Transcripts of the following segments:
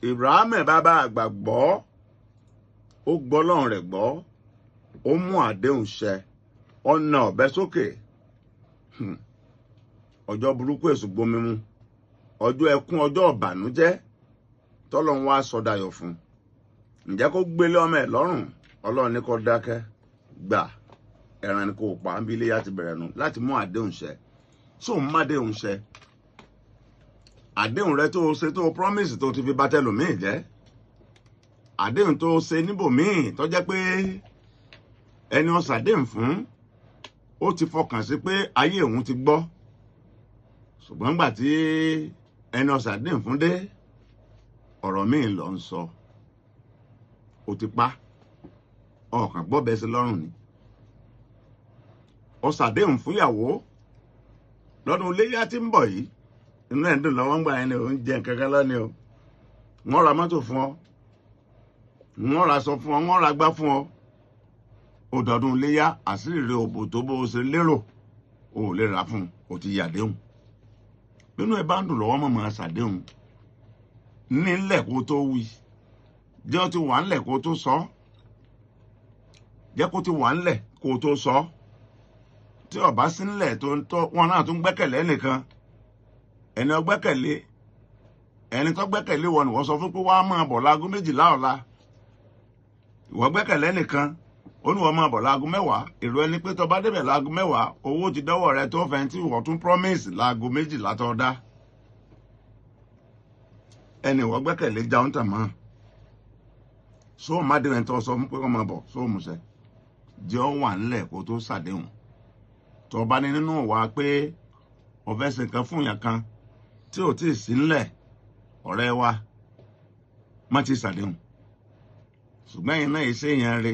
Ibrahim bàbá àgbàgbọ́, ó gbọ́ Ọlọ́run rẹ̀ gbọ́, ó mú àdéhùn ṣẹ, ó na ọ̀bẹ sókè. Ọjọ́ burúkú èṣù gbomi mu, ọjọ́ ẹkún, ọjọ́ ìbànújẹ́, tọ́lọ́run wá sọ dayọ̀ fún. Ǹjẹ́ kó gbélé ọmọ ẹ̀ lọ́rùn? Ọlọ́run ní kó dákẹ́, gbà ẹran ni kò pa ń bí iléyà ti bẹ̀rẹ̀ nu láti mú àdéhùn ṣẹ. Tó ń má déhùn ṣẹ àdéhùn rẹ tó o ṣe, tó o promise, tó o ti fi bá tẹlòmíì jẹ́, àdéhùn tó o ṣe níbòmíì tó jẹ́ pé ẹni o ṣàdéhùn fún ó ti fọkàn sí pé ayé òun ti gbọ́, ṣùgbọ́n gbà tí ẹni o ṣàdéhùn fún dé, ọ̀rọ̀ míì ló ń sọ, ó ti pa ọkàn gbọ́ bẹ́ẹ̀ sí lọ́rùn ni. Ó ṣàdéhùn fúnyàwó lọ́dún iléyà tí ń bọ̀ yìí, inú ẹ̀ ń dùn lọ́wọ́ ń gbà yẹn ni, ò ń jẹ nǹkan kan lọ́ni o, wọ́n ra mọ́tò fún ọ, wọ́n ra aṣọ fún ọ, wọ́n ra gbá fún ọ. Ó dọdún iléyà, àṣírí rẹ òbò tó bó o ṣe lérò, o ò lè rà fún un, o ti yàdéhùn. Nínú ẹ bá ń dùn lọ́wọ́, mọ̀ máa ṣàdéhùn nílẹ̀ kó tó wí. Jẹ́ ó ti wà ńlẹ̀ kó tó sọ, jẹ́ kó ti wà ńlẹ̀ kó tó sọ. Tí ó bá sí ńlẹ̀ tó ń tọ́ wọn náà tún gbẹ́kẹ̀lé nìkan, ẹni ó gbẹ́kẹ̀lé, ẹni tó gbẹ́kẹ̀lé wọn ni wọ́n sọ fún pé wàá máa bọ̀ láago 12 ọ̀la. Ìwọ gbẹ́kẹ̀lé nìkan, ó ní wọ́n máa bọ̀ láago 10. Èrò ẹni pé tó bá débẹ̀ láago 10, owó ti dọ́wọ́ rẹ tó fẹ́ tí wọ́n tún promise láago 12 tó dá. Ẹni ìwọ gbẹ́kẹ̀lé jáun tàn mọ́ so má dé ẹni tó sọ fún pé kó máa bọ̀ so musẹ̀. Jẹ́ ọ wà ńlẹ̀ kó tó ṣàdéhùn. Tó bá ní nínú wa pé o fẹ́ ṣe nǹkan fún yàn kan tí ò tíì sí ńlẹ̀, ọ̀rẹ́ wa, má ti ṣàdéhùn. Ṣùgbọ́n ẹ̀yin náà ìṣe èèyàn re,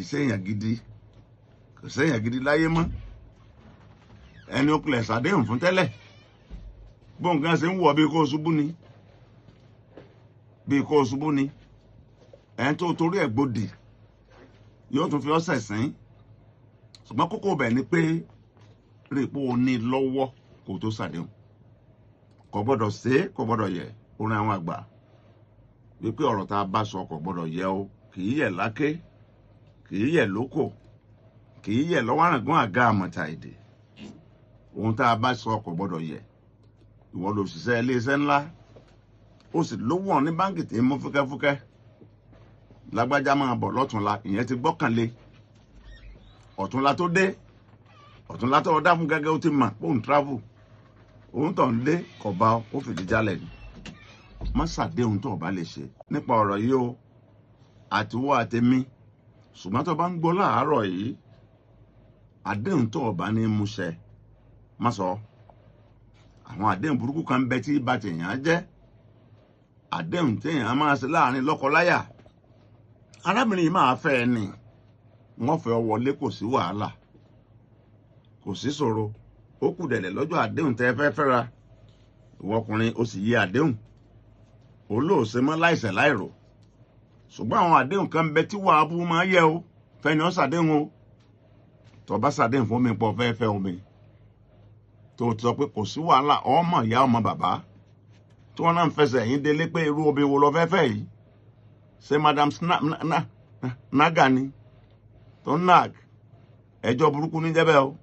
ìṣe èèyàn gidi, kò sí èèyàn gidi láyé mọ́. Ẹni ó pilẹ̀ ṣàdéhùn fún tẹ́lẹ̀, bóun ṣe ń wọ̀ bí kò ṣubú ni, bí kò ṣubú ni. Ẹni tó torí ẹ̀ gbòdì yóò tún fi ọ́sẹ̀ sín. Ṣùgbọ́n kókó bẹ̀ ni pé rí i pé o ní lọ́wọ́ kó tó ṣàdéhùn. Kò gbọ́dọ̀ ṣe é, kò gbọ́dọ̀ yẹ. Orin àwọn àgbà wípé ọ̀rọ̀ tá a bá sọ kò gbọ́dọ̀ yẹ o. Kì í yẹ láké, kì í yẹ lóko, kì í yẹ lọ́wọ́ àràngún àga àmọ̀tà èdè. Ohun tá a bá sọ kò gbọ́dọ̀ yẹ. Ìwọ ló ṣiṣẹ́ iléeṣẹ́ ńlá, ó sì lówó ní báńkì tí ń mú fúkẹ́fúkẹ́. Lágbájá máa bọ̀ lọ́túnla, ìyẹn ti gbọ́kànlé. Ọ̀túnla tó dé, ọ̀túnla tó dá fún gẹ́gẹ́, ó ti mà òun travel, òun tó ń dé kò bá ó fìdí jálẹ̀ ni. Má ṣàdéhùn tó o bá lè ṣe nípa ọ̀rọ̀ yìí o, àtiwọ́ àtẹ̀mí. Ṣùgbọ́n tó bá ń gbọ́ láàárọ̀ yìí, àdéhùn tó o bá ní múṣẹ, má sọ. Àwọn àdéhùn burúkú kan bẹ tí bá tèèyàn jẹ́, àdéhùn téèyàn máa ṣe láàrin lọ́kọláya. Arábìnrin yìí máa fẹ́ ẹ nì, wọ́n fẹ́ ọ wọlé, kò sí wàhálà, kò sí ṣòro. Ó kù dẹ̀dẹ̀ lọ́jọ́ àdéhùn tẹ́ fẹ́ fẹ́ra. Ìwọ ọkùnrin, ó sì yí àdéhùn, olóòṣè mọ́ láìṣẹ̀ láìrò. Ṣùgbọ́n àwọn àdéhùn kan bẹ tí wàá bú máa yẹ o fẹ́ni ó ṣàdéhùn o. Tó bá ṣàdéhùn fún mi pọ̀ fẹ́ fẹ́ omi tó ti sọ pé kò sí wàhálà, ọmọ ìyá ọmọ bàbá tí wọ́n náà ń fẹsẹ̀ yín délé pé irú obìnrin wo lọ fẹ́ fẹ́ yìí? Ṣé madam naga ni tó ń nag ẹjọ́ burúkú ní jẹ́bẹ̀ o,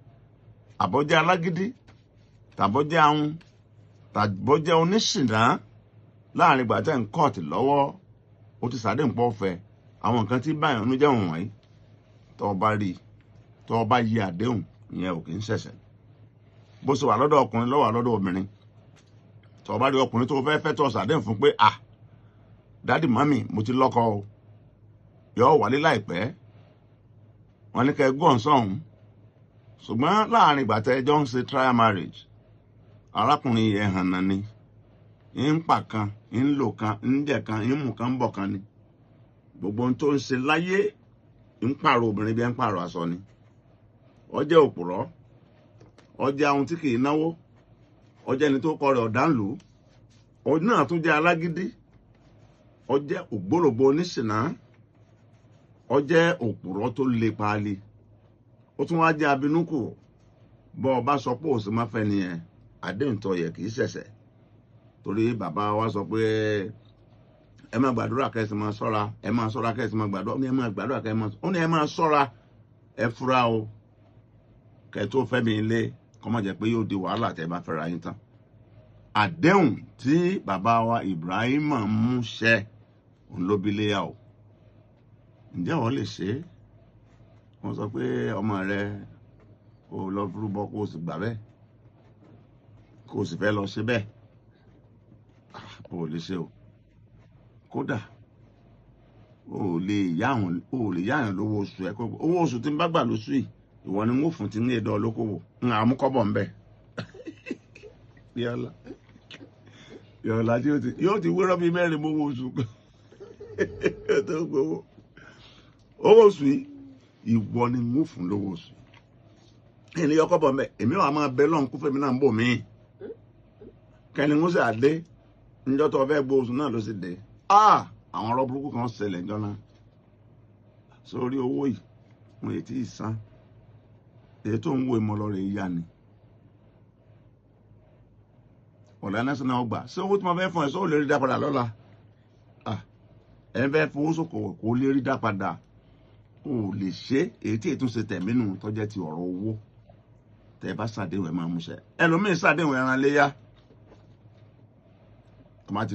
àbọ̀jẹ́ alágídí, tàbọ̀jẹ́ ahun, tàbọ̀jẹ́ oníṣìnà? Láàrin ìgbà tẹ́ ń kọ́ọ̀tì lọ́wọ́, ó ti sàdéhùn pọ̀ fẹ́. Àwọn nǹkan tí báyọ̀ ń jẹ́ wọ̀nyí, tó o bá rí, tó o bá yí àdéhùn, ìyẹn ò kì í ṣẹ̀ṣẹ̀. Bó ṣe wà lọ́dọ̀ ọkùnrin ló wà lọ́dọ̀ obìnrin. Tó o bá rí ọkùnrin tó o fẹ́ fẹ́, tó o sàdéhùn fún pé, "Ah, daddy, mummy, mo ti lọ́kọ o, yọ wálé láìpẹ́," wọ́n ní kẹ́ ẹ gbọ́n sọ̀hún. Ṣùgbọ́n láàrin ìgbà tẹ́ ẹjọ́ ń ṣe trial marriage, arákùnrin yẹn hàn náà ni ń pa kan, ń lò kan, ń jẹ kan, ń mú kan, ń bọ̀ kan ni. Gbogbo ohun tó ń ṣe láyé, ń pààrọ̀ obìnrin bí ẹ ń pààrọ̀ aṣọ ni. Ó jẹ́ òpùrọ́, ó jẹ́ ahun tí kì í náwó, ó jẹ́ ẹni tó kọ rẹ̀ ọ̀dánlù, ó náà tún jẹ́ alágídí, ó jẹ́ ògbólógbò oníṣìná, ó jẹ́ òpùrọ́ tó le paali, ó tún wá jẹ́ abinúkù. Bọ́ ọ bá sọ pé òsì máa fẹ́ nìyẹn, àdéhùn tó yẹ kì í ṣẹ̀ṣẹ̀. Tó Torí bàbá wa sọ pé ẹ máa gbàdúrà kẹ́sì máa ṣọ́ra, ẹ máa ṣọ́ra kẹ́sì máa gbàdúrà. Ó ní ẹ máa gbàdúrà kẹ́ máa, ó ní ẹ máa ṣọ́ra, ẹ fura o, kẹ́ tó fẹ́ mi lé, kó má jẹ́ pé yóò di wàhálà tẹ́ bá fẹ́ra yín tán. Àdéhùn tí bàbá wa Ibrahim mú ṣẹ òun ló bí Léyà o. Ǹjẹ́ wọ́n lè ṣe é? Wọ́n sọ pé ọmọ rẹ kò lọ rúbọ, kó o sì gbà bẹ́ẹ̀, kó o sì fẹ́ lọ ṣe bẹ́ẹ̀, o ò lè ṣe o. Kódà o ò lè yáyàn lówó oṣù ẹ. Owó oṣù tí n bá gbà lóṣù yìí, ìwọ ni n ó fún ti ní èdè olókòwò ń àmúkọ́bọ̀ ń bẹ̀. Yọ̀ọ̀la yọ̀ọ̀la tí yóò ti wérọ́ bíi mẹ́rin mówó oṣù kan tó gbowó owó oṣù yìí, ìwọ ni n ó fún lówó oṣù yìí, ẹni yọkọ́bọ̀ ń bẹ̀. Èmi wà máa bẹ lọ́n kúfẹ́ mi náà ń bò mí kẹ́ni ń sì àdé níjọ́ tó fẹ́ gbó oṣù náà ló sì dé. Àwọn ọ̀rọ̀ burúkú kan ṣẹlẹ̀ níjọ́ náà sórí owó yìí, wọn èyí tí ì san èyí tó ń wo ìmọ̀lọ́rẹ̀ yá ni ọ̀la national ọgbà. Ṣé owó tí mo fẹ́ fún ẹ sọ ò lè rí dá padà lọ́la? Ẹ ń fẹ́ fowó sókòwò kó lè rí dá padà, o ò lè ṣe èyí tí ètò ṣe tẹ̀mí nù tọ́jẹ́ ti ọ̀rọ̀ owó. Tẹ́ ẹ bá ṣàdéhùn ẹ máa múṣẹ. Ẹlòmíín ṣàdéhùn ẹran léyà tó má ti.